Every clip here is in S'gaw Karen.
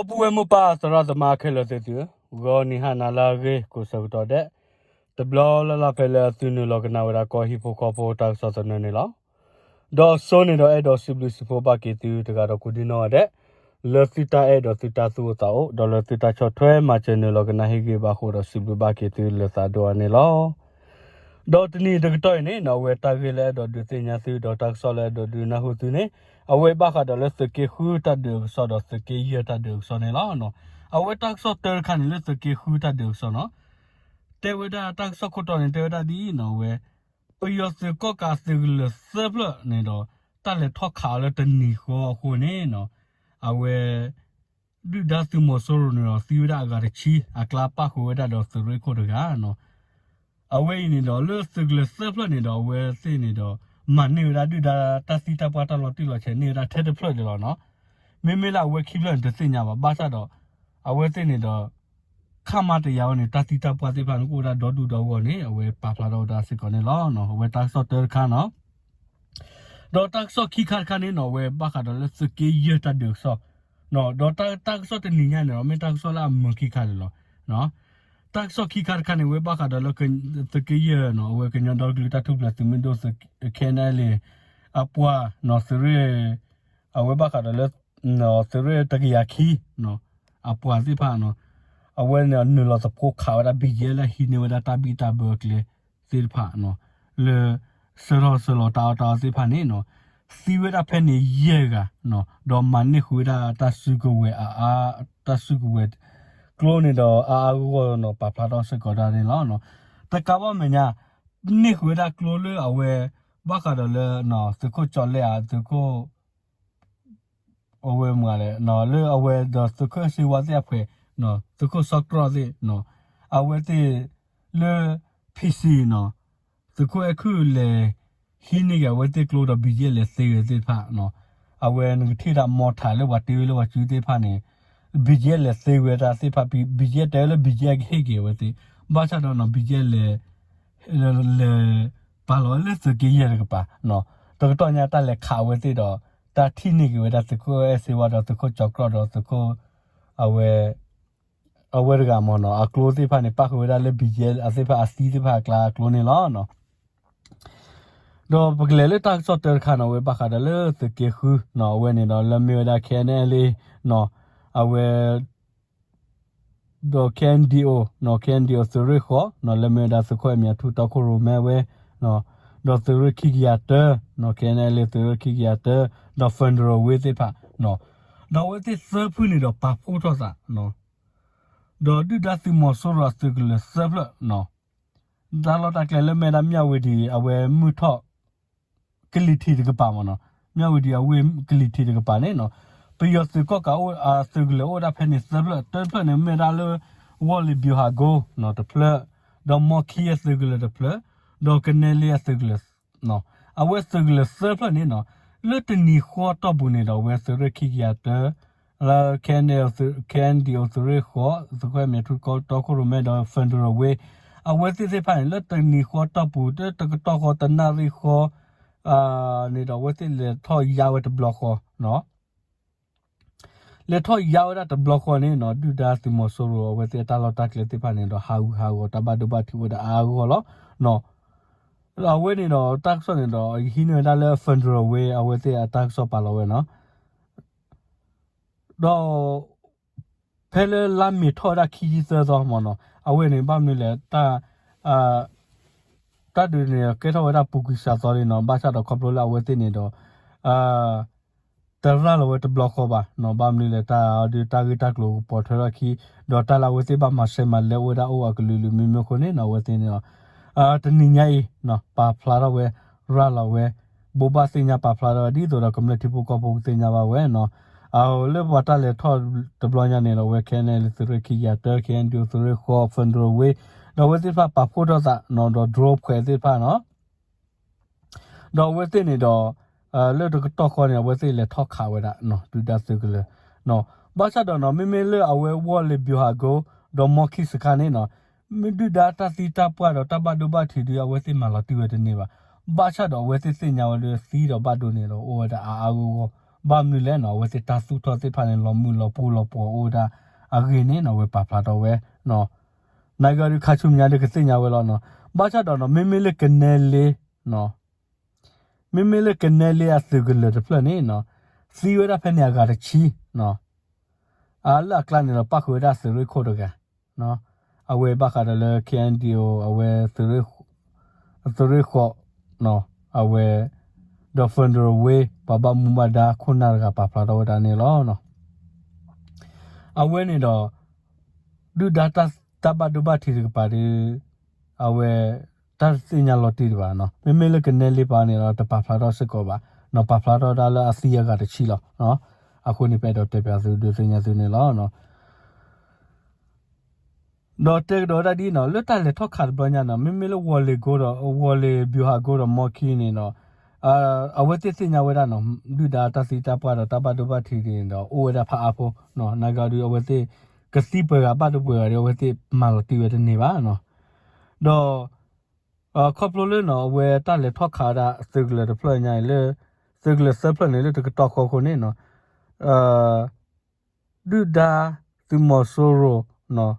ဒီပုၢ်ဝဲၢ်မိၢ်ပၢ်သရၣ်သမါခဲလၢာ်သ့ၣ်သုဧၢ, ဂီၤနံၤဟါနၤလၢအဂ့ၤ ကိးဆၢကတီၢ်ဒဲး, တဘျီလၢ်လၢ်ဖဲလၢသုနုာ်လီၤကနၣ်ဝဲဒၣ်ကီၢ်ဟံၣ်ဖိဃီဖိတၢ်ကစီၣ်သနၢၣ်န့ၣ်လီၤ. ဒီးစိန့ၣ်ဒီးအဲၣ်ဒိးစံးဘျုးစံးဖှိဘၣ်က့ၤသုတဂၤဒီးကိးဒံနီၢ်ဂၤဒဲး, လၢသုတၢ်အဲၣ်ဒီးသုတၢ်သူၣ်အိၣ်သးအိၣ် ဒီးလၢသုတၢ်ဆီၣ်ထွဲမၤစၢၤနုာ်လီၤကနၣ်ဟ့ၣ်ဂံၢ်ဘါဃိဒီးစံးဘျုးဘၣ်က့ၤသုလၢသးဒိၣ်အါန့ၣ်လီၤ. ဒီးတနံၤတကတီၢ်အံၤန့ၣ် အဝဲတၢ်ဂ့ၢ်လၢအဲၣ်ဒိးဒုးသ့ၣ်ညါသု ဒီးတၢ်ကစီၣ်လၢအဲၣ်ဒိးဒုးနၢ်ဟူသုန့ၣ်, အဝဲဘၣ်ဃးဒီးလၢသုးက့ဃုတၢ်ဒုးအကစီၣ် ဒီးသုးက့ယဲၢ်တၢ်ဒုးအကစီၣ်န့ၣ်လီၤ. အဝဲတၢ်ကစီၣ်တၢတခါန့ၣ်လၢသုးက့ဃုတၢ်ဒုးအကစီၣ်နီၤ, တဲဝဲဒၣ်တၢ်ကစီၣ်ခိၣ်တီန့ၣ် တဲဝဲဒၣ်ဒ်အံၤနီၤ, အဝဲ ပယီၤသုးကီၣ်ကးသုးကလၢၤသၢဖျၢၣ်န့ၣ်ဒီး တၢ်လဲၤထီၣ်ခးအီၤလၢတနံၤဃီအဃိန့ၣ်နီၤ, အဝဲ ဒုၣ်ဒါသုးမီၤစိရိၤန့ၣ်ဒီးသံဝဲဒၣ်အဂၤတဆံ အကျါပၣ်ဃုာ်ဝဲဒၣ်ဒီးသုးရ့ၣ်ခိၣ်တဂၤနီၤ. အဝဲအံၤန့ၣ်ဒီး လၢသုးကလၢၤသၢဖျၢၣ်န့ၣ်ဒီး အဝဲသ့ၣ်န့ၣ်ဒီး မၤန့ၢ်ဝဲဒၣ်ဒုၣ်ဒါတၢ်သံတၢ်ပှၢ်တၢ်လီၤတံၢ်လီၤဆဲးန့ၢ်ဝဲဒၣ်ထဲတဖျၢၣ်န့ၣ်လီၤနီၤ. မ့မ့ၢ်လၢအဝဲခံဖျၢၣ်န့ၣ် တသ့ၣ်ညါဘၣ် ဘၣ်ဆၣ်ဒီး အဝဲသ့ၣ်န့ၣ်ဒီး ခမတယၤဝဲန့ၣ် တၢ်သံတၢ်ပှၢ်သ့ၣ်တဖၣ်န့ၣ် ကအိၣ်ဝဲဒၣ်ဒီဒူၣ်ဒီဂီၢ်န့ၣ် အဝဲပာ်ဖျါထီၣ်ဝဲဒၣ်စ့ၢ်ကီးန့ၣ်လီၤ. အဝဲတၢ်ကစီၣ်တၢတခါနီၤ. ဒီးတၢ်ကစီၣ်ခံခါတခါန့ၣ်နီၤ အဝဲဘၣ်ဃးဒီးလၢသုးက့ယဲၢ်တၢ်ဒုးကစီၣ်, ဒီးတၢ်ကစီၣ်တနံၤညါန့ၣ်ဒီး မ့ၢ်တၢ်ကစီၣ်လၢအမုာ်ခံခါန့ၣ်လီၤ. တၢ်ကစီၣ်ခံခါတခါန့ၣ် အဝဲဘၣ်ဃးဒီးလၢ သုးက့ယဲၢ်နီၤ အဝဲကညီဒီကလုာ်တၢ်ထူၣ်ဖျဲးသုးမုၢ်ဒိၣ် ခဲအံၤန့ၣ်လံ အပှၤနီၤ သုးရ့ၣ် အဝဲဘၣ်ဃးဒီးလၢ သုးရ့ၣ်တကယၤခံ အပှၤသ့ၣ်တဖၣ်နီၤ, အဝဲန့ၣ်နုာ်လီၤသဖှိခးဝဲဒၣ် ဘံၣ်ယဲၢ် လၢဟံးန့ၢ်ဝဲဒၣ်တၢ်ဘံၣ်တၢ်ဘၢအကျဲသ့ၣ်တဖၣ်နီၤ, လၢ ဆှၢထီၣ်ဆှၢလီၤတၢ်အီၣ်တၢ်အီသ့ၣ်တဖၣ်န့ၣ်နီၤ, သံဝဲဒၣ်ဖဲန့ၣ်ယဲၢ်ဂၤနီၤ, ဒီးမၤန့ၢ်ဃုာ်ဝဲဒၣ်တၢ်စုကဝဲၤအါအါ တၢ်စုကဝဲၤကျိန့ၣ်ဒီးအါအါဂီၢ်ဂီၢ်နီၤ ပာ်ဖျါထီၣ်စ့ၢ်ကီးဒၣ်န့ၣ်လီၤ. တကးဘၣ်မဲာ်ညါ န့ၢ်ဃုာ်ဝဲဒၣ်ကျိလၢအဝဲ ဘၣ်ဃးဒီးလၢ သုးခိၣ်ကၠီၤလဲၣ်ဧါ သုးခိၣ် အဝဲမ့ၢ်လဲၣ် လၢအဝဲဒီးသုးခိၣ်အဲၣ်စ့ဝါသ့ၣ်အဖှဲး သုးခိၣ်စီၤကြီၣ်သ့ၣ် အဝဲသ့ၣ်လၢ ဖံစံနီၤ, သုးခိၣ်အဲၣ်ခုၣ်လဲၤ ဟံးန့ၢ်က့ၤအဝဲသ့ၣ်ကျိဒီး ဘံၣ်ယဲၢ် လဲၤသ့ဝဲသ့ၣ်တဖၣ်, အဝဲနကထံၣ်ဒၣ်မီထးလၢပှၤတ့ဝဲလၢပှၤစုသ့ၣ်တဖၣ်န့ၣ် ဘံၣ်ယဲၢ် လဲၤသ့ဝဲဒၣ်သ့ၣ်တဖၣ်, ဘံၣ်ယဲၢ် တဲဝဲလၢ ဘံၣ်ယဲၢ် ကဟ့ၣ်က့ၤအဝဲသ့ၣ်, ဘၣ်ဆၣ်ဒီးနီၤ ဘံၣ်ယဲၢ် လဲၤ လဲၤ ပာ်လီၤဝဲလၢသုးက့ယဲၢ်တကပၤ, တကတီၢ်ညါတၢ်လဲၤခးအဝဲသ့ၣ်ဒီး တၢ်ထံၣ်န့ၢ်က့ၤဝဲဒၣ်သုးခိၣ်အဲၣ်စ့ဝါဒီးသုးခိၣ်ကၠီၤကြီၣ်ဒီးသုးခိၣ် အဝဲ အဝဲတဂၤမ့ၢ်နီၤ အကျိသ့ၣ်တဖၣ်န့ၣ် ပၣ်ဃုာ်ဝဲဒၣ်လၢ ဘံၣ်ယဲၢ် အသ့ၣ်တဖၣ်အသံသ့ၣ်တဖၣ်အကျါအကျိန့ၣ်လီၤ. ဒီးပကလဲၤလၢတၢ်ကစီၣ်တၢတခါနီၤ အဝဲဘၣ်ဃးဒီးလၢသုးက့ဃုနီၤ အဝဲန့ၣ်ဒီးလၢမ့ၢ်ဝဲဒၣ် ခဲအံၤန့ၣ်လံ အဝဲ ဒီး ခဲအံၤန့ၣ်လံ ခဲအံၤန့ၣ်လံ သုးရ့ၣ်ဃီ လၢမ့ၢ်ဝဲဒၣ်သုးခိၣ်အဲၣ်မံၤအထူၣ်တီခိၣ်ရိၣ်မဲဝဲ ဒီးသုးရ့ၣ်ခံကယၤတၢ ခဲအံၤန့ၣ်လံ သုးရ့ၣ်ခံကယၤတၢ ဒီး federal wing သ့ၣ်တဖၣ် ဒီးအဝဲသ့ၣ်သၢဖုန့ၣ်ဒီးပာ်ဖှိၣ်ထီၣ်သး ဒီးဒုၣ်ဒါသုးမီၤစိရိၤအသုးကလၢၤသၢဖျၢၣ် တၢ်လီၢ်တၢ်ကျဲလၢမ့ၢ်ဝဲဒၣ် မြဝတီ အဝဲမုၢ်ထီၣ် ကလံၤထံးတကပၤမ့ၢ်နီၤ, မြဝတီ အဝ့ၢ်ကလံၤထံးတကပၤန့ၣ်နီၤ, ပယီၤသုးကီၣ်ကးအိၣ် အသုးကလၢၤအိၣ်ဝဲဒၣ်ဖဲန့ၣ်သၢဖျၢၣ်, တဖျၢၣ်န့ၣ်မ့ၢ်ဝဲဒၣ်လၢ ဝီၢ်လ့ၤဘျူၤဟးကိ တဖျၢၣ်, ဒီးမီခံအသုးကလၢၤတဖျၢၣ်, ဒီးကနဲလ့အသုးကလၢၤ အဝဲသုးကလၢၤသၢဖျၢၣ်န့ၣ်နီၤ, လၢတနံၤဃီတီၢ်ပူၤန့ၣ်ဒီး အဝဲသုးရ့ၣ်ခံကယၤတၢ လၢ ခဲအံၤန့ၣ် ခဲအံၤန့ၣ်လံ သုးရ့ၣ်ဃီ သုးခိၣ်အဲၣ်မံၤထူၣ်တီခိၣ်ရိၣ်မဲဒီး federal wing အဝဲသ့ၣ်သ့ၣ်တဖၣ်န့ၣ် လၢတနံၤဃီတီၢ်ပူၤ တကတီၢ်ဃီတနၣ်ရံၣ်ဃီ န့ၣ်ဒီး အဝဲသ့ၣ်လဲၤထီၣ်ယါဝဲတဘျီဃီ လဲၤထီၣ်ယါဝဲဒၣ်တဘျီဃီန့ၣ်နီၤ, ဒုၣ်ဒါသုးမီၤစိရိၤ အဝဲသ့ၣ်အတၢ်လီၢ်တၢ်ကျဲသ့ၣ်တဖၣ်န့ၣ်ဒီး ဟးဂူာ်ဟးဂီၤ တၢ်ဘၣ်ဒိဘၣ်ထံးအိၣ်ဝဲဒၣ်အါအါဂီၢ်ဂီၢ်လီၤ. အဝဲန့ၣ်ဒီး တၢ်ကစီၣ်န့ၣ်ဒီး ဟံးန့ၢ်ဝဲဒၣ်လၢ federal wing အဝဲသ့ၣ်အတၢ်ကစီၣ်ပာ်လီၤဝဲနီၤ, ဒီး ဖဲလၢလါမ့ၤထီၣ်ဝဲဒၣ်ခံဆံသၢသီမ့ၢ်နီၤ, အဝဲန့ၣ် ဘၣ်မနုၤလဲၣ် တၢ် တၢ်ဒုးန့ၣ် ကဲထီၣ်ဝဲဒၣ်ပူၤကွံာ်စှၤသီလံနီၤ, ဘၣ်ဆၣ်ဒီးခီဖျိလၢအဝဲသ့ၣ်န့ၣ်ဒီး တရၤလီၤဝဲတဘျီဃီဘၣ်နီၤ, ဘၣ်မနုၤလဲၣ် တၢ်အီၤဒုးတၢ်ဂ့ၢ်တၢ်ကျိၤကပိာ်ထွဲထီၣ်ခံ, ဒီးတၢ်လၢအဝဲသ့ၣ်ဘၣ်မၤစဲးမၤလဲၤအိၣ်ဝဲဒၣ်အိၣ်အကလုာ်လုာ်မံၤမံၤအဃိန့ၣ်နီၤ, အဝဲသ့ၣ်န့ၣ်ဒီး တနံၤညါအံၤ ပာ်ဖျါထီၣ်ဝဲ ရၤလီၤဝဲ ဘိးဘၣ်သ့ၣ်ညါပာ်ဖျါထီၣ်ဝဲ ဒ်သိးဒီးကမျၢၢ်ထံဖိကီၢ်ဖိကသ့ၣ်ညါဘၣ်ဝဲနီၤ, အလၢပှၤတၢ်လဲၤထီၣ်တဘျီညါန့ၣ်ဒီး အဝဲခဲအံၤန့ၣ်လံ သုးရ့ၣ်ခံကယၤတၢ ခဲအံၤန့ၣ်လံ သုးရ့ၣ်ဃီ federal wing ဒီးအဝဲသ့ၣ်တဖၣ်ပာ်ဖှိၣ်ထီၣ်သးနီၤ, ဒီး drone ဖှဲးသ့ၣ်တဖၣ်နီၤ ဒီးအဝဲသ့ၣ်န့ၣ်ဒီး လၢတကတီၢ်ဃီန့ၣ် အဝဲသ့ၣ်လဲၤထီၣ်ခးဝဲဒၣ် ဒုၣ်ဒါသုးကလၢၤ, ဘၣ်ဆၣ်ဒီးနီၤ မ့မ့ၢ်လၢအဝဲဝီၢ်လ့ၤဘျူၤဟးကိ ဒီးမီခံစခါန့ၣ်နီၤ, မ့ၢ်ဒုၣ်ဒါတၢ်သံတၢ်ပှၢ်ဒီးတၢ်ဘၣ်ဒိဘၣ်ထံးဒုး အဝဲသ့ၣ်မၤလီၤတံၢ်ဝဲတန့ၢ်ဘၣ်, ဘၣ်ဆၣ်ဒီးအဝဲသ့ၣ်သ့ၣ်ညါဝဲလၢသံဒီးဘၣ်ဒိန့ၣ်ဒီး အိၣ်ဝဲဒၣ်အါအါဂီၢ်ဂီၢ် ဘၣ်မနုၤလဲၣ်နီၤ အဝဲသ့ၣ်တၢ်သူၣ်ထီၣ်သ့ၣ်တဖၣ်န့ၣ် လီၤမုၢ်လီၤပှီၢ်လီၤပှီၢ်အိၣ်ဝဲဒၣ်အဂ့ၢ်န့ၣ်နီၤ အဝဲပာ်ဖျါထီၣ်ဝဲနီၤ. နာ်က့အီၤဒုး ခါဆူမဲာ်ညါဒုးကသ့ၣ်ညါဝဲလီၤနီၤ. ဘၣ်ဆၣ်ဒီးနီၤ မ့မ့ၢ်လၢကနဲလ့ မ့မ့ၢ်လၢကနဲလ့အသုးကလၢၤတဖျၢၣ်န့ၣ်နီၤ သံဝဲဒၣ်ဖဲန့ၣ်အဂၤတဆံနီၤ. အလၢအကျါန့ၣ်ဒီး ပၣ်ဃုာ်ဝဲဒၣ်သုးရ့ၣ်ခိၣ်တဂၤ အဝဲဘၣ်ဃးဒီးလၢ K N D O အဝဲ သုးရ့ၣ်ဃိး အဝဲ ဒီး Federal Way ပှၤဘၣ်မူဘၣ်ဒါခိၣ်နၢ်တဂၤပာ်ဖျါထီၣ်ဝဲဒၣ်န့ၣ်လီၤ. အဝဲန့ၣ်ဒီး ဒုၣ်ဒါတၢ်ဘၣ်ဒိဘၣ်ထံးတကပၤဒီး အဝဲ တၢ်တသ့ၣ်ညါလီၤတံၢ်တဘၣ်နီၤ. မ့မ့ၢ်လၢကနဲလ့ပၤန့ၣ်ဒီး တပာ်ဖျါထီၣ်စ့ၢ်ကီးဘၣ်နီၤ, ပာ်ဖျါထီၣ်ဒၣ်လၢအသံအဂၤတဆံလီၤ. အဃိန့ၣ် ပအဲၣ်ဒိးတဲပၠးသုဒုးသ့ၣ်ညါသုန့ၣ်လီၤ. ဒီးတဲကဒီးဝဲဒၣ်ဒ်နီၤ လၢတၢ်လဲၤထီၣ်ခးတဘျီညါနီၤ မ့မ့ၢ်လၢဝီၤလ့ၤကိဒီး ဝီၤလ့ၤဘျူၤဟးကိဒီးမီခံန့ၣ်နီၤ အဝဲသ့ၣ်သ့ၣ်ညါဝဲဒၣ်နီၤ ဒုၣ်ဒါတၢ်သံတၢ်ပှၢ်ဒီးတၢ်ဘၣ်ဒိဘၣ်ထံးန့ၣ်ဒီး အိၣ်ဝဲဒၣ်ဖးအါဖိနီၤ. နာ်က့အီၤဒုး အဝဲသ့ၣ်ကသံပှဲၤဂၤဘၣ်ဒိပှဲၤဂၤဒီး အဝဲသ့ၣ်မၤလီၤတံၢ်ဝဲတန့ၢ်ဘၣ်နီၤ. ဒီး ခီဖျိလၢနီၤ အဝဲတၢ်လဲၤထီၣ်ခးဝဲဒၣ်သုးကလၢၤတဖျၢၣ်ညါအံၤလၢ သုးကလၢၤသၢဖျၢၣ်န့ၣ် လၢတကတီၢ်ဃီအဃိန့ၣ်နီၤ ဒုၣ်ဒါသုးမီၤစိရိၤနီၤ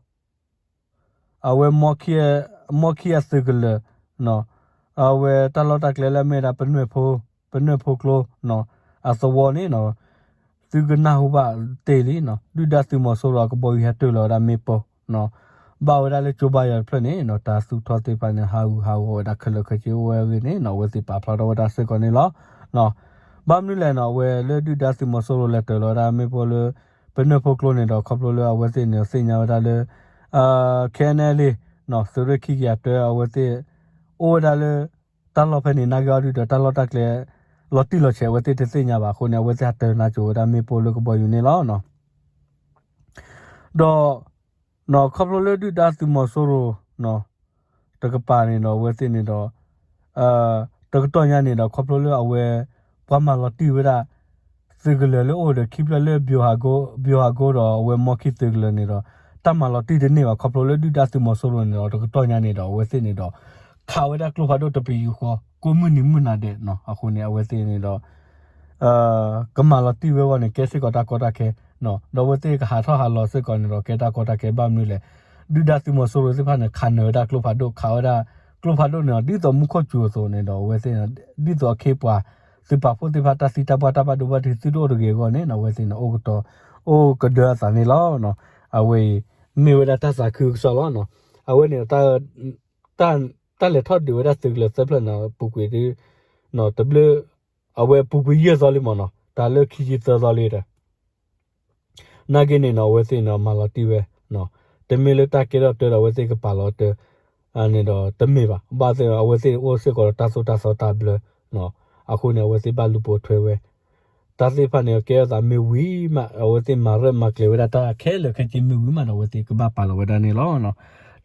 အဝဲ မီခံအသုးကလၢၤနီၤ အဝဲတၢ်လီၢ်တၢ်ကျဲလၢအမ့ၢ်ဝဲဒၣ် ပနွဲၣ်ဖိကျိနီၤ အသဝီန့ၣ်နီၤ သုကနၢ်ဟူဘၣ်တ့ၢ်လံနီၤ ဒုၣ်ဒါသုးမီၤစိရိၤအကဘီယူၤဟဲတၢၢ်လီၤဝဲဒၣ်မ့ၣ်ပိၢ်နီၤ ဘၣ်ဝဲဒၣ်လၢကၠိဘါယွၤတဖျၢၣ်န့ၣ်နီၤ တၢ်သူၣ်ထီၣ်သ့ၣ်တဖၣ်န့ၣ် ဟးဂူာ်ဟးဂီၤဝဲဒၣ်ခဲလၢာ်ခဲဆ့အိၣ်ဝဲအဂ့ၢ်န့ၣ်နီၤ အဝဲသ့ၣ်ပာ်ဖျါထီၣ်ဝဲဒၣ်စ့ၢ်ကီးန့ၣ်လီၤ. ဘၣ်မနုၤလဲၣ်နီၤ အဝဲလၢဒုၣ်ဒါသုးမီၤစိရိၤလဲၤတၢၢ်လီၤဝဲဒၣ်မ့ၣ်ပိၢ်လၢ ပနွဲၣ်ဖိကျိန့ၣ်ဒီး ခီဖျိလၢအဝဲသ့ၣ်န့ၣ် သ့ၣ်ညါဝဲဒၣ်လၢ K N L A နီၤ သုးရ့ၣ်ခံကယၤတၢ အဝဲသ့ၣ် အိၣ်ဝဲဒၣ်လၢ တၢ်လီၢ်ဖဲန့ၣ် နာ်က့အီၤဒုးဒီး တၢ်လီၢ်တၢ်ကျဲ လီၤတံၢ်လီၤဆဲး အဝဲသ့ၣ်တသ့ၣ်ညါဘၣ်အဃိန့ၣ် အဝဲသ့ၣ်ဟးတၢၢ်နါစိၤဝဲဒၣ်မ့ၣ်ပိၢ်လၢကဘီယူၤန့ၣ်လီၤ. ဒီး ခီဖျိလၢဒုၣ်ဒါသုးမီၤစိရိၤ တကပၤန့ၣ်ဒီး အဝဲသ့ၣ်န့ၣ်ဒီး တကတီၢ်ညါန့ၣ်ဒီး ခီဖျိလၢအဝဲ ပှၤမၤလီၤတံၢ်ဝဲဒၣ် သုးကလၢၤလၢအိၣ်ဒီးခံဖျၢၣ်လၢ ဘျူၤဟးကိဒီးအဝဲမီခံသုးကလၢၤန့ၣ်ဒီး တၢ်မၤလီၤတံၢ်တန့ၢ်ဘၣ် ခီဖျိလၢဒုၣ်ဒါသုးမီၤစိရိၤန့ၣ်ဒီး တကတီၢ်ညါန့ၣ်ဒီး အဝဲသ့ၣ်န့ၣ်ဒီး ခးဝဲဒၣ်ကျိဖးဒိၣ်တပယူာ်ဃီ ကိးမုၢ်နံၤမုၢ်နၤဒဲးနီၤ အဃိန့ၣ် အဝဲသ့ၣ်န့ၣ်ဒီး ကမၤလီၤတံၢ်ဝဲအဂီၢ်န့ၣ် ကဲစ့ၢ်ကီးတၢ်ကီတၢ်ခဲ ဒီးအဝဲသ့ၣ်ကဟးထီၣ်ဟးလီၤစ့ၢ်ကီးန့ၣ်ဒီး ကဲတၢ်ကီတၢ်ခဲဘၣ်မနုၤလဲၣ် ဒုၣ်ဒါသုးမီၤစိရိၤသ့ၣ်တဖၣ်န့ၣ် ခးနၢၤဝဲဒၣ်ကျိဖးဒိၣ် ခးဝဲဒၣ် ကျိဖးဒိၣ်န့ၣ်ဒီး ဒ်သိးမူခိၣ်စူၤအသိးန့ၣ်ဒီး အဝဲသ့ၣ် ဒ်သိးအခ့အပှၤ သုးပာ်ဖှိၣ်သ့ၣ်တဖၣ်တၢ်သံတၢ်ပှၢ်တၢ်ဘၣ်ဒိဘၣ်ထံးသုတအိၣ်တဂ့ၤအဂီၢ်န့ၣ် အဝဲသ့ၣ်န့ၣ် အိၣ်ကတီၤ အိၣ်ကဒၢအသးန့ၣ်လီၤ. အဝဲအံၤ မ့ၢ်ဝဲဒၣ်တၢ်သးခုကစီၣ်လီၤ. အဝဲန့ၣ် တၢ်လဲၤထီၣ်ဒုးဝဲဒၣ်သုးကလၢၤသၢဖျၢၣ်န့ၣ် ပူၤကွံာ်ဒုး တဘျုး အဝဲပူၤကွံာ်ယဲၢ်သီလံမ့ၢ်နီၤ တၢ်လၢခံဆံသၢသီလံဒီး နာ်က့န့ၣ်နီၤ အဝဲသ့ၣ်န့ၣ် မၤလီၤတံၢ်ဝဲ တမ့ၢ်လၢတၢ်ကဲထီၣ်တၢ်ဒီးအဝဲသ့ၣ်ကပာ်လီၤတၢ် န့ၣ်ဒီးတမ့ၢ်ဘၣ် ဘၣ်သ့ၣ်အဝဲသ့ၣ်အိၣ်စ့ၢ်ကီးဒီးတၢ်သိၣ်တၢ်သီတၢ်ဘျၢ အဃိန့ၣ် အဝဲသ့ၣ်ဘၣ်လူၤပိာ်ထွဲဝဲ တၢ်သ့ၣ်တဖၣ်န့ၣ် ကဲထီၣ်သးမ့ၢ်ဝံၤမး အဝဲသ့ၣ်မၤရဲၣ်မၤကျဲၤဝဲဒၣ်တၢ်ခဲလၢာ်ခဲဆ့မ့ၢ်ဝံၤမးဒီး အဝဲသ့ၣ်ကဘၣ်ပာ်လီၤဝဲဒၣ်န့ၣ်လီၤ.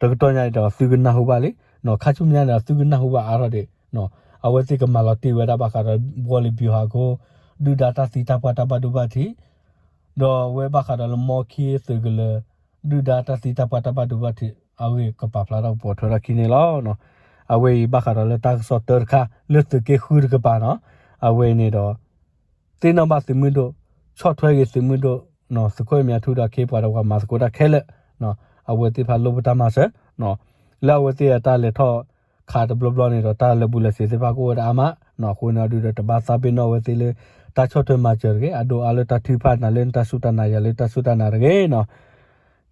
တကတီၢ်ညါအံၤဒီးသုကနၢ်ဟူဘၣ်လံ ခါဆူမဲာ်ညါန့ၣ်ဒီးသုကနၢ်ဟူဘၣ်အါထီၣ်ဒံး အဝဲသ့ၣ်ကမၤလီၤတံၢ်ဝဲဒၣ်ဘၣ်ဃးဒီး ဝီၤလ့ၤဘျူၤဟးကိ ဒုၣ်ဒါတၢ်သံတၢ်ပှၢ်တၢ်ဘၣ်ဒိဘၣ်ထံး ဒီးအဝဲဘၣ်ဃးဒီးလၢမီခံသုးကလၢၤ ဒုၣ်ဒါတၢ်သံတၢ်ပှၢ်တၢ်ဘၣ်ဒိဘၣ်ထံး အဂ့ၢ်ကပာ်ဖျါထီၣ်ကပိာ်ထွဲထီၣ်ခံန့ၣ်လီၤ. အဝဲအံၤဘၣ်ဃးဒီးလၢတၢ်ကစီၣ်တၢတခါ လၢသုးက့ဃုတကပၤနီၤ အဝဲအံၤန့ၣ်ဒီး သ့ၣ်နီၣ်ဘၣ်သုးမုၢ်ဒိၣ် ဆီၣ်ထွဲက့ၤသုးမုၢ်ဒိၣ် သုးခိၣ်အဲၣ်မံၤထူဒီးခ့ပှၤဒီးပှၤမၤသကိးတၢ်ခဲလၢာ် အဝဲသ့ၣ်တဖၣ်လိၣ်ဘၣ်တၢ်မၤစၢၤ လၢအဝဲသ့ၣ်အတၢ်လဲၤထီၣ်ခးတဘျီဘျီန့ၣ်ဒီး တၢ်လၢာ်ဘူၣ်လၢာ်စ့ၤသ့ၣ်တဖၣ်ကအိၣ်ဝဲဒၣ်အါမး အဃိန့ၣ်အဒုးဒီးတဘၣ်သးပ့ၤနီၣ်အဝဲသ့ၣ်လၢ တၢ်ဆီၣ်ထွဲမၤစၢၤတဂ့ၤ အဒိၣ်အါလၢတၢ်ထုကဖၣ်နၤလၢနတၢ်စူၢ်တၢ်နာ်ယၤလၢတၢ်စူၢ်တၢ်နာ်တဂ့ၤနီၤ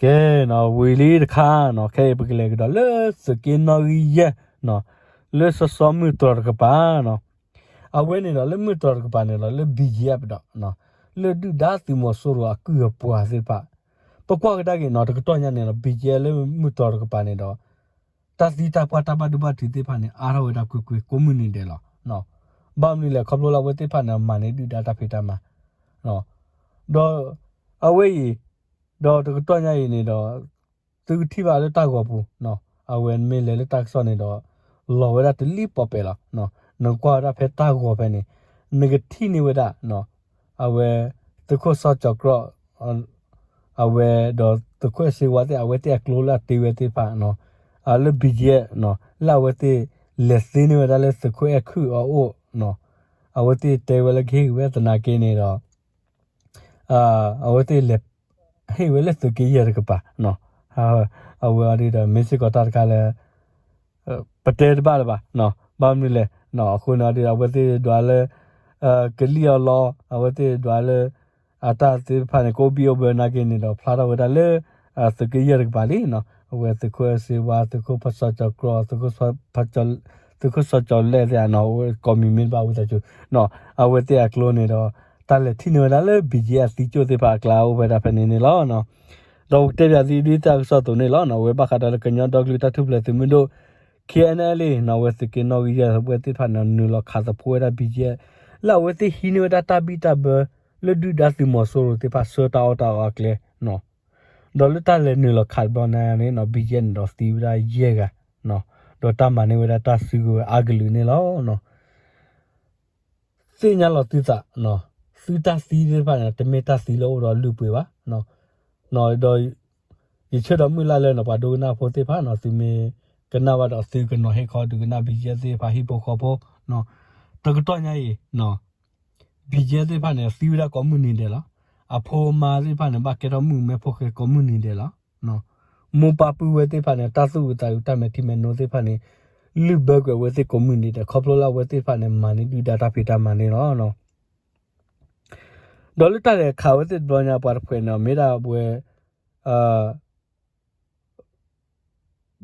ကဲနီၤ ဝံၤလံတခါနီၤ ခဲအံၤပကလဲၤကဒီးလၢသုးက့နီၣ်ဂံၢ်ယဲၢ်နီၤ လၢစီၤစီၤမုၢ်တြီၤတကပၤနီၤ အဝဲန့ၣ်ဒီးလၢမုၢ်တြီၤတကပၤန့ၣ်ဒီးလၢ B G F ဒီး လၢဒုၣ်ဒါသုးမီၤစိရိၤအကုၢ်အပှၤသ့ၣ်တဖၣ် ပကွၢ်ကဒါက့ၤနီၤ တကတီၢ်ညါန့ၣ်ဒီး B G F လၢမုၢ်တြီၤတကပၤန့ၣ်ဒီး တၢ်သံတၢ်ပှၢ်တၢ်ဘၣ်ဒိဘၣ်ထံးသ့ၣ်တဖၣ်န့ၣ် အါထီၣ်ဝဲဒၣ်ကွ့ၢ်ကွ့ၢ်ကိးမုၢ်နံၤဒဲးလီၤ. ဘၣ်မနုၤလဲၣ် ခီဖျိလၢအဝဲသ့ၣ်တဖၣ်န့ၣ် မၤန့ၢ်ဒုၣ်ဒါတၢ်ဖံးတၢ်မၤ ဒီး အဝဲအံၤ ဒီးတကတီၢ်ညါအံၤန့ၣ်ဒီး သုကထံၣ်ဘၣ်လၢတၢ်ဂီၤပူၤ အဝဲနမ့ၢ်လဲၤလၢတၢ်ကစီၣ်န့ၣ်ဒီး လီၤဝဲဒၣ်တလံၣ်ပီၣ်ပဲာ်လီၤ. နကွၢ်ဝဲဒၣ်ဖဲတၢ်ဂီၤဖဲန့ၣ် နကထံၣ်န့ၢ်ဝဲဒၣ် အဝဲ သုးခိၣ်စီၤကၠီၤကြီး အဝဲဒီးသုးခိၣ်အဲၣ်စ့ဝါသ့ၣ် အဝဲသ့ၣ်အကျိလၢအတ့ဝဲသ့ၣ်တဖၣ် လၢ B G F လၢအဝဲသ့ၣ်လဲၤသ့န့ၢ်ဝဲဒၣ်လၢသုးခိၣ်အဲၣ်ခုၣ်အအိၣ် အဝဲသ့ၣ်တဲဝဲလၢကဟ့ၣ်က့ၤဝဲသနာ်က့န့ၣ်ဒီး အဝဲသ့ၣ်လဲၤဟ့ၣ်ဝဲလၢသုးက့ယဲၢ်တကပၤ, အဝဲအံၤဒီး မ့ၢ်စ့ၢ်ကီးတၢ်တခါလၢ ပတဲတဘၣ်လၢၤဘၣ်, ဘၣ်မနုၤလဲၣ်, အဃိန့ၣ်ဒီး အဝဲသ့ၣ်ဒွးလၢ ကလံၣ်အီၤလီၤ, အဝဲသ့ၣ်ဒွးလၢ အတၢ်သ့ၣ်တဖၣ်န့ၣ် ကအိၣ်ဘံၣ်အိၣ်ဘၢနာ်က့န့ၣ်ဒီး ဖျါထီၣ်ဝဲဒၣ်လၢ သုးက့ယဲၢ်တကပၤလံ, အဝဲသုးခိၣ်အဲၣ်စ့ဝါ, သုးခိၣ်ဖးစီၤကၠီၤကြီၤ, သုးခိၣ်စီၤကၠီၤလဲၣ်သ့ၣ်ဧါ, ကိးမံၤမ့ၢ်တဘၣ်ဝံသးစူၤ, အဝဲသ့ၣ်အကျိန့ၣ်ဒီး တၢ်လဲၤထံၣ်န့ၢ်ဝဲဒၣ်လၢ ဘံၣ်ကၠံအသံကၠိၣ်သ့ၣ်တဖၣ်အကျါ အိၣ်ဝဲဒၣ်ဖဲန့ၣ်န့ၣ်လီၤ. ဒီးပကတဲပၠးသုဒ်တၢ်ကစီၣ်အသိးန့ၣ်လီၤ. အဝဲဘၣ်ဃးဒီးလၢကညီဒီကလုာ်တၢ်ထူၣ်ဖျဲးသုးမုၢ်ဒိၣ် ခ့ၣ်အဲၣ်အၣ်လ့ၣ် အဝဲသုးက့နီၣ်ဂံၢ်ယဲၢ်အဝဲသ့ၣ်တဖၣ်န့ၣ် နုာ်လီၤခးသဖိဝဲဒၣ် ဘံၣ်ကၠံ လၢအဝဲသ့ၣ်ဟံးန့ၢ်ဝဲဒၣ်တၢ်ဘံၣ်တၢ်ဘၢ လၢဒုၣ်ဒါသုးမီၤစိရိၤသ့ၣ်တဖၣ်ဆှၢတၢ်အီၣ်တၢ်အီအကျဲ ဒီးလၢတၢ်လဲၤနုာ်လီၤခးတဘျီညါန့ၣ် ဘံၣ်ကၠံန့ၣ်ဒီးသံဝဲဒၣ်ယဲၢ်ဂၤ, ဒီးတၢ်မၤန့ၢ်ဝဲဒၣ်တၢ်စုကဝဲၤအါကလုာ်န့ၣ်လီၤ. သ့ၣ်ညါလီၤသုသး, သုတၢ်သံသ့ၣ်တဖၣ်န့ၣ် တမ့ၢ်တၢ်သံလၢအိၣ်ဒီးလုၢ်ပှ့ၤဘၣ်, ဒီး ယဆၢဒီးမုၢ်လၢ်လၢန့ၣ် ပှၤဒိကနၣ်ဖိသ့ၣ်တဖၣ်န့ၣ် သုမ့ၢ်ကနၣ်ဘၣ်ဒီးသုကနီၤဟ့ၣ်ခီဒုးကနၣ် ဘံၣ်ကၠံသ့ၣ်တဖၣ်ဟံၣ်ဖိဃီဖိ, တကတီၢ်ညါအံၤ ဘံၣ်ကၠံသ့ၣ်တဖၣ်န့ၣ် သံဝဲဒၣ်ကိးမုၢ်နံၤဒဲးလီၤ. အဖိအမါသ့ၣ်တဖၣ်န့ၣ် ဘၣ်ကဲထီၣ်မုၣ်ကမဲဖိဃဲကိးမုၢ်နံၤဒဲးလီၤ. မိၢ်ပၢ်ပုၢ်ဝဲၢ်သ့ၣ်တဖၣ်န့ၣ် တၢ်သူၣ်အုးသးအုးတၢ်မဲာ်ထံမဲာ်နိသ့ၣ်တဖၣ်န့ၣ် လုၢ်ဘၢကွံာ်အဝဲသ့ၣ်ကိးမုၢ်နံၤဒဲး ခီဖျိလၢအဝဲသ့ၣ်တဖၣ်န့ၣ် မၤန့ၢ်ဒုၣ်ဒါတၢ်ဖံးတၢ်မၤန့ၣ်လီၤ. ဒီးလၢတၢ်လဲၤခးဝဲသ့ၣ်တဘျီညါပှၤတဖှဲးန့ၣ် မ့ၢ်ဒၣ်ဝဲ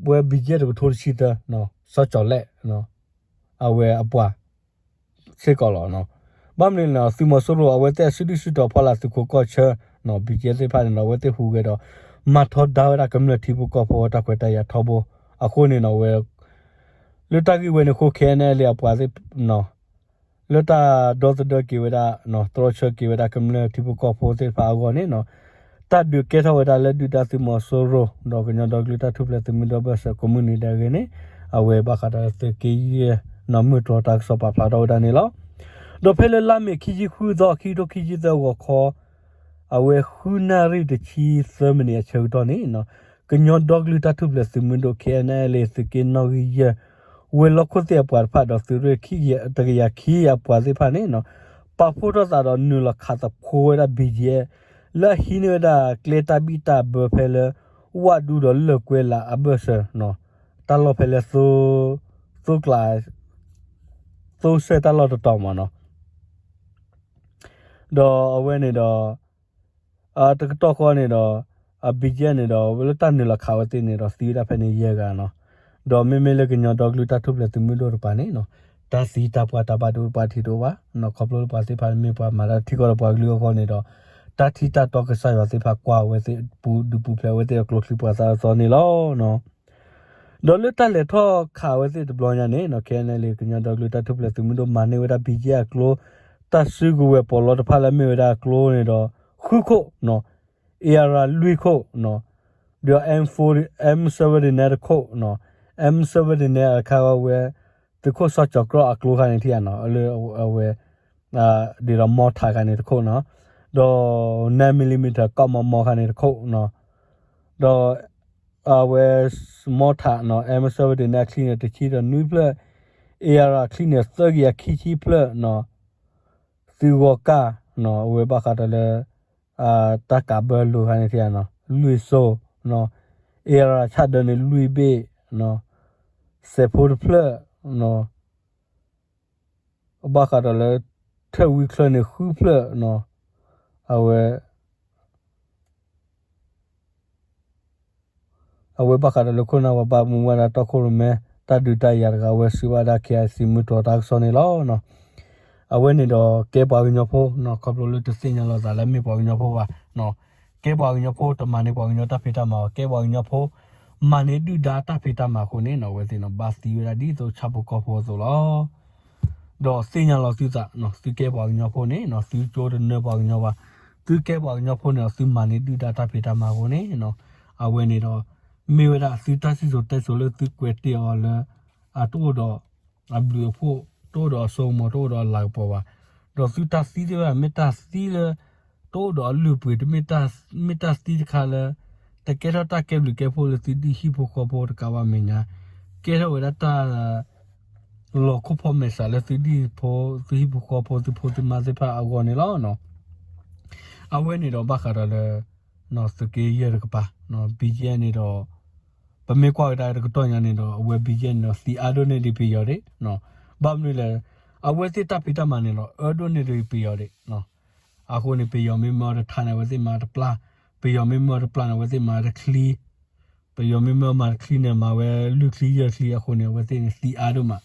ဝဲဘံၣ်ကၠံတကထိတဆံသၢ စီၤကၠီၤလဲၣ် အဝဲအပှၤစ့ၢ်ကီးလီၤ. ဘၣ်မနုၤလဲၣ်န့ၣ် သုးမီၤစိရိၤအဝဲသ့ၣ်အစုဒုၣ်စုတီၤဖီလာ်သုးခိးကီၢ်ဆၢ ဘံၣ်ကၠံသ့ၣ်တဖၣ်န့ၣ်ဒီး အဝဲသ့ၣ်ဟူးဂဲၤဒီး မၤထီဒါဝဲဒၣ်ကမျၢၢ်ထံဖိကီၢ်ဖိတၢ်ခွဲးတၢ်ယာ်ထီဘိ အဃိန့ၣ်ဒီး ဝဲ လၢတၢ်ဂ့ၢ်ဝဲန့ၣ်အဃိ ခ့ၣ်အဲၣ်အၣ်လ့ၣ်အပှၤသ့ၣ် လၢတၢ်ဒီသဒၢက့ၤဝဲဒၣ် တြီဆၢက့ၤဝဲဒၣ်ကမျၢၢ်ထံဖိကီၢ်ဖိသ့ၣ်တဖၣ်အဂီၢ်န့ၣ် တၢ်ဒုးကဲထီၣ်ဝဲဒၣ်လၢဒုၣ်ဒါသုးမီၤစိရိၤ ဒီးကညီဒီကလုာ်တၢ်ထူၣ်ဖျဲးသုးမုၢ်ဒိၣ်အဘၢၣ်စၢၤကိးမုၢ်နံၤဒဲးအဂ့ၢ်န့ၣ် အဝဲဘၣ်ဃးဒီးသုးက့ယဲၢ် မုၢ်တြီၤတၢ်ကစီၣ်ပာ်ဖျါထီၣ်ဝဲဒၣ်န့ၣ်လီၤ. ဒီးဖဲလၢလါမ့ၤခံဆံဃုသီ ခံကထိခံဆံသၢဂီၤခီ အဝဲဃုနၣ်ရံၣ်တဆံသၢမံးနံးအဆၢကတီၢ်န့ၣ် ကညီဒီကလုာ်တၢ်ထူၣ်ဖျဲးသုးမုၢ်ဒိၣ် ခ့ၣ်အဲၣ်အၣ်လ့ၣ် သုးက့နီၣ်ဂံၢ်ယဲၢ် ဝဲၤလီၢ်ခိၣ်သ့ၣ်အပှၤတဖၣ်ဒီးသုးရ့ၣ်တကယၤခံအပှၤသ့ၣ်တဖၣ်န့ၣ် ပာ်ဖှိၣ်ထီၣ်သးဒီးနုာ်လီၤခးသဖိဝဲဒၣ် ဘံၣ်ကၠံ လၢအဟံးန့ၢ်ဝဲဒၣ်ကျဲတၢ်ဘံၣ်တၢ်ဘၢဖဲလၢ ဝၣ်ဒူဒီးလၢၢ်ကွဲလးအဘၢၣ်စၢၤ တၢ်လီၢ်ဖဲလၢ သိကျး သိစဲၣ်တၢ်လီၢ်တတီၤမးနီၤ ဒီးအဝဲန့ၣ်ဒီး တကတီၢ်ဃီန့ၣ်ဒီး အ ဘံၣ်ကၠံ န့ၣ်ဒီး ဝဲလၢတၢ်နုာ်လီၤခးဝဲသ့ၣ်န့ၣ်ဒီး သံဝဲဒၣ်ဖဲန့ၣ်ယဲၢ်ဂၤနီၤ. ဒီးမ့မ့ၢ်လၢကညီဒီကလုာ်တၢ်ထူၣ်ဖျဲးသုးမုၢ်ဒိၣ်တပၤန့ၣ်နီၤ တၢ်သံတၢ်ပှၢ်တၢ်ဘၣ်ဒိတပှၢ်ထံးတအိၣ်ဘၣ်နီၤ ခီဖျိလၢပှၤသ့ၣ်တဖၣ်မ့ၢ်ပှၤမၤတၢ်ထံကီၢ်ဒီးပှၤကလုာ်အဂီၢ်န့ၣ်ဒီး တၢ်ထံၣ်တၢ်တီကစၢ်ယွၤသ့ၣ်တဖၣ်ကွၢ်ဝဲသ့ၣ် ပူၤဒုးပူၤဖျဲးဝဲသ့ၣ်အကျိချံပှၤသးအသီန့ၣ်လီၤ. ဒီးလၢတၢ်လဲၤထီၣ်ခးဝဲသ့ၣ်တဘျီညါန့ၣ်နီၤ ခ့ၣ်အဲၣ်အၣ်လ့ၣ် ကညီဒီကလုာ်တၢ်ထူၣ်ဖျဲးသုးမုၢ်ဒိၣ်မၤန့ၢ်ဝဲဒၣ် ဘံၣ်ကၠံ အကျိ တၢ်စုကဝဲၤပီးလီတဖၣ်လၢအမ့ၢ်ဝဲဒၣ်အကျိန့ၣ်ဒီး ဃုခိၣ်နီၤ AR လွံၢ်ခိၣ်နီၤ ဒီး M forty M seventy-nine တခိၣ်နီၤ M seventy-nine အခါဝဲ သုးခိၣ်စီၤကၠီၤကြီၤအကျိခါန့ၣ်ထံၣ်ဧါနီၤ လၢအဝဲ ဒ်သိး mortar ခါန့ၣ်တခိၣ်နီၤ ဒီး nine millimeter ကီၢ်မီမီခါန့ၣ်တခိၣ်နီၤ ဒီး အဝဲ mortar နီၤ M seventy-nine အချံန့ၣ် တဆံဒီးနွံဖျၢၣ် AR အချံန့ၣ် သၢကယၤခံဆံဖျၢၣ်နီၤ သုးဂီၤကၢ်နီၤ အဝဲဘၣ်ဃးဒီးလၢ တၢ်ကးဘၢလိာ်ခါန့ၣ်ထံၣ်ဧါနီၤ လွံၢ်စိနီၤ AR ဆၣ်ဒၢန့ၣ် လွံၢ်ဘ့ၣ်နီၤ စဲးဖိတဖျၢၣ်နီၤ ဘၣ်ဃးဒီးလၢ ထၢၣ်ဝံချၢန့ၣ် ဃုဖျၢၣ်နီၤ အဝဲ အဝဲဘၣ်ဃးဒီးလၢခိၣ်နၢ်ပှၤဘၣ်မူဘၣ်ဒါတီခိၣ်ရိၣ်မဲ တၢ်ဒုးတၢ်ယၤတဂၤ အဝဲစံးဘၣ်ဒၣ် ခ့ၣ်အဲၣ်စံၣ် မုၢ်တြီၤတၢ်ကစီၣ်န့ၣ်လီၤ. အဝဲန့ၣ်ဒီးကဲပှၤကညီဖိနီၤ ခီဖျိလၢတသ့ၣ်ညါလီၤသးလၢမ့ၢ်ပှၤကညီဖိဘၣ် ကဲပှၤကညီဖိ တမၤန့ၢ်ပှၤကညီတၢ်ဖံးတၢ်မၤဘၣ် ကဲပှၤကညီဖိ မၤန့ၢ်ဒုၣ်ဒါတၢ်ဖံးတၢ်မၤအဃိန့ၣ်နီၤ အဝဲသ့ၣ်နီၤ ဘၣ်သံဝဲဒၣ်ဒ်သိးဆၣ်ဖိကီၢ်ဖိအသိးလီၤ. ဒီးသ့ၣ်ညါလီၤသုသးနီၤ သုကဲပှၤကညီဖိန့ၣ်နီၤ သုကၠိတနၢပှၤကညီဘၣ် သုကဲပှၤကညီဖိန့ၣ်ဒီး သုမၤန့ၢ်ဒုၣ်ဒါတၢ်ဖံးတၢ်မၤအဃိန့ၣ်နီၤ အဝဲန့ၣ်ဒီး မ့ၢ်ဝဲဒၣ်သုတၢ်စံၣ်စိၤတဲစိၤလၢသုကွဲးတ့ၢ်အီၤလၢ အတအိၣ်ဒီး အဘျုးအဖှိၣ် တအိၣ်ဒီးအစိကမီၤ တအိၣ်ဒီးအလၤကပီၤဘၣ်. ဒီးသုတၢ်သံသ့ၣ်တဖၣ် မ့ၢ်တၢ်သံလၢ တအိၣ်ဒီးအလုၢ်အပှ့ၤ မ့ၢ်တၢ်သံတခါလၢ တကဲထီၣ်တၢ်ကဲဘျုးကဲဖှိၣ်လၢသုဒ်ဟံၣ်ဖိဃီဖိတကးဘၣ်မဲာ်ညါ ကဲထီၣ်ဝဲဒၣ်တၢ် လီၤခိၣ်ဖီမဲာ်ဆှးလၢသုဒ်ဖိ သုဟံၣ်ဖိဃီဖိ သုဖိသုမါသ့ၣ်တဖၣ်အဂီၢ်န့ၣ်လီၤ. အဝဲန့ၣ်ဒီးဘၣ်ဃးဒီးလၢ သုးက့ယဲၢ်တကပၤ BGF န့ၣ်ဒီး ပမ့ၢ်ကွၢ်ကဒါတကတီၢ်ညါန့ၣ်ဒီး အဝဲ BGF န့ၣ်ဒီး သံအါဒိၣ်န့ၢ်ဒံးပယီၤဒံး, ဘၣ်မနုၤလဲၣ်, အဝဲသ့ၣ်တၢ်ဖံးတၢ်မၤန့ၣ်ဒီး အၢဒိၣ်န့ၢ်ဒံးပယီၤဒံး. အဃိန့ၣ် ပယီၤမ့ၢ်မၢအီၤတထါန့ၣ် အဝဲသ့ၣ်မၤတပျၢ်, ပယီၤမ့ၢ်မၢအီၤတပျၢ်န့ၣ် အဝဲသ့ၣ်မၤတချံ ပယီၤမ့ၢ်မၢမၤတချံန့ၣ် မၤဝဲလွံၢ်ချံယဲၢ်ချံအဃိန့ၣ် အဝဲသ့ၣ်န့ၣ်သံအါဒိၣ်မး.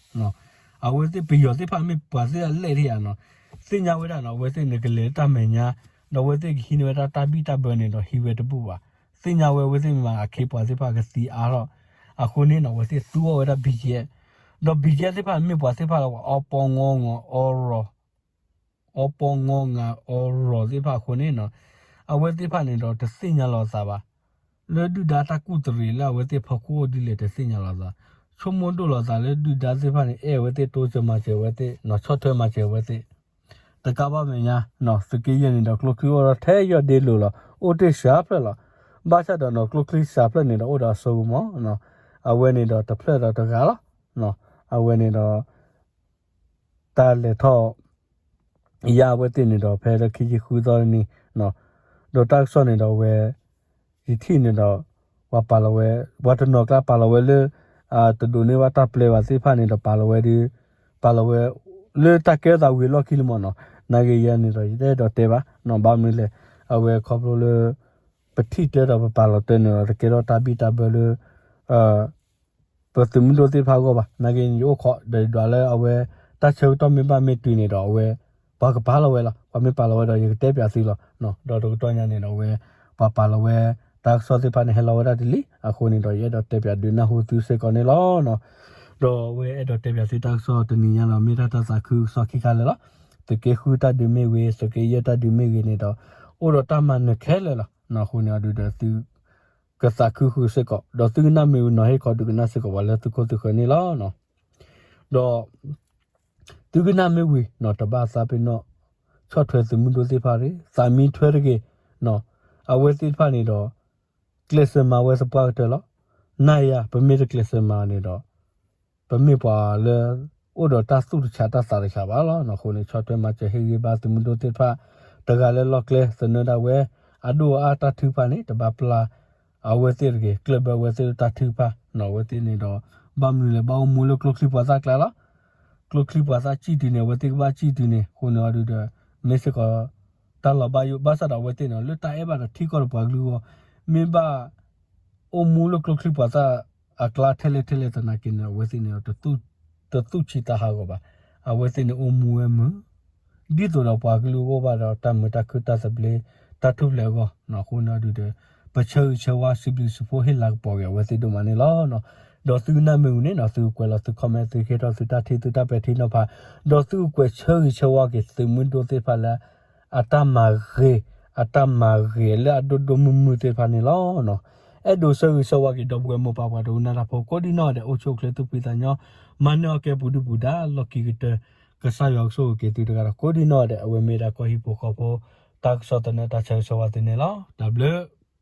အဝဲသ့ၣ်ပယီၤသ့ၣ်တဖၣ်မ့ၢ်ပှၤသ့ၣ်အလဲၣ်ထံၣ်ဧါနီၤ, သ့ၣ်ညါဝဲဒၣ်နီၤ အဝဲသ့ၣ်န့ၣ်ကလဲၤတၢ်မဲာ်ညါ, ဒီးအဝဲသ့ၣ်ကဟံးန့ၢ်ဝဲဒၣ်တၢ်ဘံၣ်တၢ်ဘၢန့ၣ်ဒီးဟံးဝဲတဘူၣ်ဘၣ်. သ့ၣ်ညါဝဲအဝဲသ့ၣ်မ့ၢ်မၤအခ့ပှၤသ့ၣ်တဖၣ်ကသံအါထီၣ်, အဃိန့ၣ်နီၤ အဝဲသ့ၣ်သူအီၤဝဲဒၣ် BGF, ဒီး BGF သ့ၣ်တဖၣ်မ့ၢ်ပှၤသ့ၣ်တဖၣ်လၢအီပီငီငီအီရီၤ အီပီငီငၤအီရီၤသ့ၣ်တဖၣ်အဃိန့ၣ်နီၤ, အဝဲသ့ၣ်တဖၣ်န့ၣ်ဒီးတသ့ၣ်ညါလီၤသးဘၣ် လၢဒုၣ်ဒါတၢ်ကူၣ်တရံးလၢအဝဲသ့ၣ်ဖီခိၣ်အိၣ်ဒ်လဲၣ်တသ့ၣ်ညါလီၤသး, ဆိကမိၣ်ဒိၣ်လီၤသးလၢဒုၣ်ဒါသ့ၣ်တဖၣ်န့ၣ် အဲၣ်အဝဲသ့ၣ် တိစၢၤမၤစၢၤအဝဲသ့ၣ်နီၤ ဆီၣ်ထွဲမၤစၢၤအဝဲသ့ၣ်, တကးဘၣ်မဲာ်ညါ သုးက့ယဲၢ်န့ၣ်ဒီး ကျိချံအိၣ်ဒီးထဲယီၢ်ဒ့လိၤလီၤ အိၣ်တ့ၢ်စှၤဖျၢၣ်လီၤ. ဘၣ်ဆၣ်ဒီးနီၤ ကျိချံစှၤဖျၢၣ်န့ၣ်ဒီးအိၣ်ဒီးအစိကမီၤ, အဝဲန့ၣ်ဒီးတဖျၢၣ်ဒီးတဂၤလီၤ. အဝဲန့ၣ်ဒီး တၢ်လဲၤထီၣ် ယါအဝဲသ့ၣ်န့ၣ်ဒီး ဖဲလၢခံဆံဃုသီန့ၣ်, ဒီးတၢ်ကစီၣ်န့ၣ်ဒီးအဝဲ ယထံၣ်န့ၣ်ဒီး ပှၤပာ်လီၤဝဲ ပှၤတနီၤကျါပာ်လီၤဝဲလၢ တဒိးန့ၢ်ဘၣ်တၢ်ပျဲဘၣ်သ့ၣ်တဖၣ်န့ၣ်ဒီး ပာ်လီၤဝဲဒုး ပာ်လီၤဝဲ လၢတၢ်ကဲထီၣ်သးဝံၤအလီၢ်ခံလံမ့ၢ်နီၤ. နာ်က့ယဲန့ၣ်ဒီး ယတအဲၣ်ဒိးတဲဘၣ်နီၤ ဘၣ်မနုၤလဲၣ်, အဝဲခီဖျိလၢ ပထံၣ်တၢ်ဒီးပပာ်လီၤတၢ်န့ၣ်ဒီး တကဲထီၣ်တၢ်ဘံၣ်တၢ်ဘၢလၢ ပသုးမုၢ်ဒိၣ်သ့ၣ်တဖၣ်အဂီၢ်ဘၣ်. နာ်က့န့ၣ် ယအိၣ်ခိးဒီးယဒွးလၢအဝဲ တၢ်ဆၢကတီၢ်မ့ၢ်ဘၣ်မ့ၢ်တုၤန့ၣ်ဒီး အဝဲ ပှၤကပာ်လီၤဝဲလီၤ. ပှၤမ့ၢ်ပာ်လီၤဝဲဒီး ယကတဲပၠးသုလီၤ. ဒီးတကတီၢ်ညါန့ၣ်ဒီး အဝဲ ပှၤပာ်လီၤဝဲ တၢ်ကစီၣ်သ့ၣ်တဖၣ်န့ၣ် ဟဲလီၤဝဲဒၣ်တလံ. အဃိန့ၣ်ဒီး ယအဲၣ်ဒိးတဲပၠးဒုးနၢ်ဟူသုစ့ၢ်ကီးန့ၣ်လီၤ. ဒီးအဝဲအဲၣ်ဒိးတဲပၠးသုတၢ်ကစီၣ်တနံၤညါဒီး မ့ၢ်တၢ်တၢ်သးခုကစီၣ်ခံခါလၢာ်လီၤ. သုးက့ဃုတၢ်ဒုးမ့ၢ်ဂ့ၤ, သုးက့ယဲၢ်တၢ်ဒုးမ့ၢ်ဂ့ၤန့ၣ်ဒီး အိၣ်ဒီးတၢ်မၤနၢၤခဲလၢာ်လီၤ. အဃိန့ၣ်အဒုးဒီးသု ကသးခုဃုာ်စ့ၢ်ကီး, ဒီးသုကနၣ်မ့ၢ်ဝံၤနီၤ ဟ့ၣ်ခီဒုးကနၣ်စ့ၢ်ကီးပှၤလၢသုခိၣ်သုဃၢၤန့ၣ်လီၤ. ဒီး သုကနၣ်မ့ၢ်ဝံၤနီၤ တဘၣ်သးပ့ၤနီၣ် ဆီၣ်ထွဲသုးမုၢ်ဒိၣ်သ့ၣ်တဖၣ်တဂ့ၤ, သးမံထွဲတဂ့ၤ, အဝဲသ့ၣ်တဖၣ်န့ၣ်ဒီး ကျဲးစၢးမၤဝဲသပှၢ်ကတၢၢ်လီၤ. နၤယၤ ပမ့ၢ်တကျဲးစၢးမၤန့ၣ်ဒီး ပမ့ၢ်ပှၤလၢ အိၣ်ဒီးတၢ်သူၣ်တဆးတၢ်သးတဆးဘၣ်လီၤ. အဃိန့ၣ် ဆီၣ်ထွဲမၤစၢၤဟ့ၣ်ဂံၢ်ဘါသုးမုၢ်ဒိၣ်သ့ၣ်တဖၣ် တဂၤလၢလီၢ်ကျဲသနၢၣ်ဒၣ်ဝဲ အဒိၣ်အအါတၢ်ထုကဖၣ်န့ၣ် တဘၣ်ပျၢ် အဝဲသ့ၣ်တဂ့ၤ, ကျၢၢ်ဘၢအဝဲသ့ၣ်တၢ်ထုကဖၣ်နီၤ. အဝဲသ့ၣ်န့ၣ်ဒီး ဘၣ်မနုၤလဲၣ် ဘၣ်အိၣ်မူလၢကျိချံပှၤသၣ်ကျါလီၤ. ကျိချံပှၤသၣ်စံၣ်တုၤန့ၣ် အဝဲသ့ၣ်ကဘၣ်စံၣ်တုၤန့ၣ် အဃိန့ၣ်အဒုးဒီး မ့ၢ်စ့ၢ်ကီး တၢ်လီၤဘၣ်ယိၣ် ဘၣ်ဆၣ်ဒီးအဝဲသ့ၣ်န့ၣ် လၢတၢ်အဲၣ်ဘၣ်ဒီးထံကီၢ်ဒီးပှၤကလုာ်အဂီၢ် မ့ၢ်ဘၣ် အိၣ်မူလၢကျိချံပှၤသၣ်အကျါထဲလဲၣ်ထဲလဲၣ်သနာ်က့န့ၣ် အဝဲသ့ၣ်န့ၣ် တသူၣ်ဆံးသးဟးဂီၤဘၣ်. အဝဲသ့ၣ်န့ၣ်အိၣ်မူဝဲမုာ် ဒ်သိးဒီးပှၤကလုာ်အဂီၢ်ဘၣ်ဒီး တၢ်မုာ်တၢ်ခုၣ်တၢ်သဘျ့ တၢ်ထူၣ်ဖျဲးအဂီၢ်နီၤ. အဃိန့ၣ်အဒုးဒီး ပဆၢဂ့ၤဆၢဝါစံးဘျုးစံးဖှိၣ်ဟ့ၣ်လၤကပီၤက့ၤအဝဲသ့ၣ်ဒိၣ်မးန့ၣ်လီၤ. ဒီးသုကနၣ်မ့ၢ်ဝံၤန့ၣ်နီၤ သုကွဲးလီၤသု comment သုကဟ့ၣ်ထီၣ်သုတၢ်ထံၣ်သုတၢ်ပဲာ်ထံနီၤဖး ဒီးသုကကွဲးဆၢဂ့ၤဆၢဝါက့ၤသုးမုၢ်ဒိၣ်သ့ၣ်တဖၣ်လၢ အတၢ်မၤဂ့ၤ အတၢ်မၤဂ့ၤလၢအဒိၣ်ဒိၣ်မုၢ်မုၢ်သ့ၣ်တဖၣ်န့ၣ်လီၤ. အဲၣ်ဒိးဆၢဂ့ၤဆၢဝါက့ၤဒီပုၢ်ဝဲၢ်မိၢ်ပၢ်ပှၤဒိကနၣ်တၢ်ဖိ ကိးဒံနီၢ်ဂၤဒဲး အိၣ်ဆူၣ်အိၣ်ချ့သူၣ်ဖှံသးညီ မၤနၢၤအီၣ်ကဲပူၤဒုၣ်ပူၤဒါ လီၢ်ခံကတၢၢ် ကစၢ်ယွၤကဆိၣ်ဂ့ၤက့ၤသုတဂၤဒီး ကိးဒံနီၢ်ဂၤဒဲး အဝဲမ့ၢ်ဒၣ်ကီၢ်ဟံၣ်ဖိဃီဖိ တၢ်ကစီၣ်သနၢၣ်တၢ်ဆၢဂ့ၤဆၢဝါသုန့ၣ်လီၤ. တၢ်ဘျုး